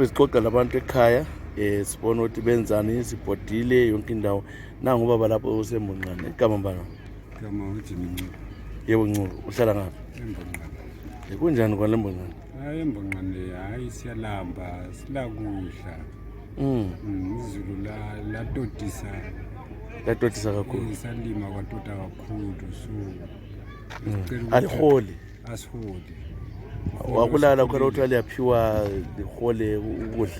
Besixoxa labantu ekhaya sibona ukuthi benzani sibhodile yonke indawo nangu ubaba lapho useMbonqane igama mbana Kama uthi ngenxa. yebo Ncube uhlala ngaphi Embonqane. kunjani kwale Mbonqane Hayi embonqane hayi siyalamba silakudla. Izulu latotisa. latotisa kakhulu Isalima kwatota kakhulu so. aliholi Asiholi. wakulala khona ukuthi aliyaphiwa lihole ukudla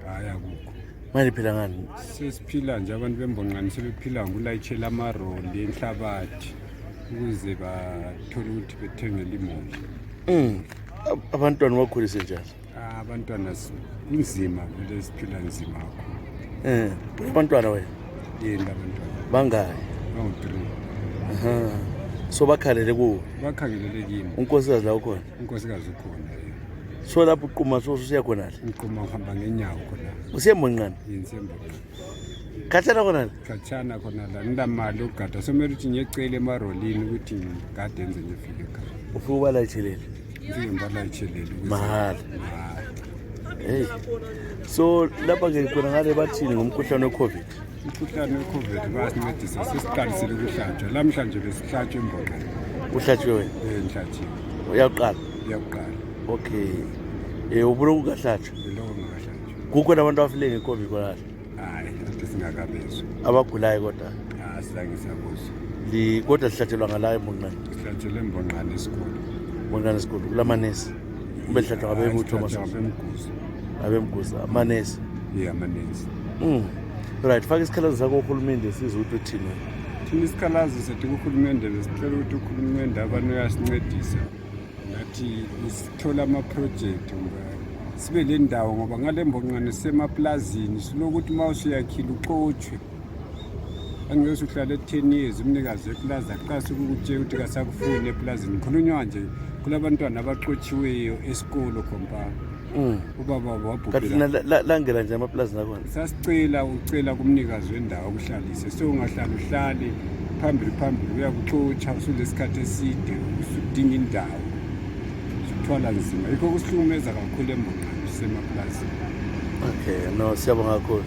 Hayi akukho. manje phela ngani Sesiphila nje abantu bembonqane sebephila ngokulayitshela amaroli enhlabathi ukuze bathole ukuthi bethengele imali. abantwana bakhulise njalo Abantwana kunzima vele siphila nzima kakhulu. abantwana wena Yena abantwana bangayi bangu-3. so bakhalele kuwo Bakhangelele kimi. unkosikazi la ukhona Unkosikazi ukhona. so lapho uquma so usiya khonale Ngiquma ngihamba ngenyawo khona. useMbonqane Yensembonqane. khatshana khonale Khatshana khona la ngilamali yokugada somele ukuthi ngiyecela emarolini ukuthi ngigade enze ngifike ekhaya. ufike ubalayitshelele Ngifike ngibalayitshelele ukuthi mahala hey so lapha-ke khona ngale bathini ngomkhuhlane we-COVID umkhuhlane we-COVID bayasincedisa sesiqalisile ukuhlatshwa lamhlanje besihlatshwe embonqane. uhlatshwe wena Ngihlatshiwe uyaqala iyakuqala okay ubona ukungahlatshwa iloko ngingahlatshwa. kukhona abantu abafile nge-COVID khonale Hayi ade singakabezwa. abagulayo kodwa Asidange siyabuzwa. kodwa lihlatshelwa ngalayo eMbonqane Sihlatshelwe embonqane esikhulu. Mbonqane esikhulu kulamanesi kumbe lihlatshwa ngabebutho abemguzo. abemguza amanesi Amanesi. right faka isikhalazo sakho uhulumende sizwe ukuthi uthini Thina isikhalazo sethu kuhulumende besicela ukuthi uhulumende abantu uyasincedisa ngathi sithola ama-project sibe le ndawo ngoba ngale mbonqane sisemaplazini silokuthi uma usuyakhile uxotshwe angeke usuhlala 10 years umnikazi weplaza aqase ukutshela ukuthi kasakufuni eplazini khulunywa nje kulabantwana abaxotshiweyo esikolo compound. Ubaba kanti wabhubhela langela nje amaplazini akhona sasicela ucela kumnikazi wendawo ukuhlalise so ungahlala uhlale phambili uyakuxotsha usulesikhathi eside usudinga indawo sithwala nzima yikho kusihlumeza kakhulu embonqane sisemaplazini. okay no siyabonga kakhulu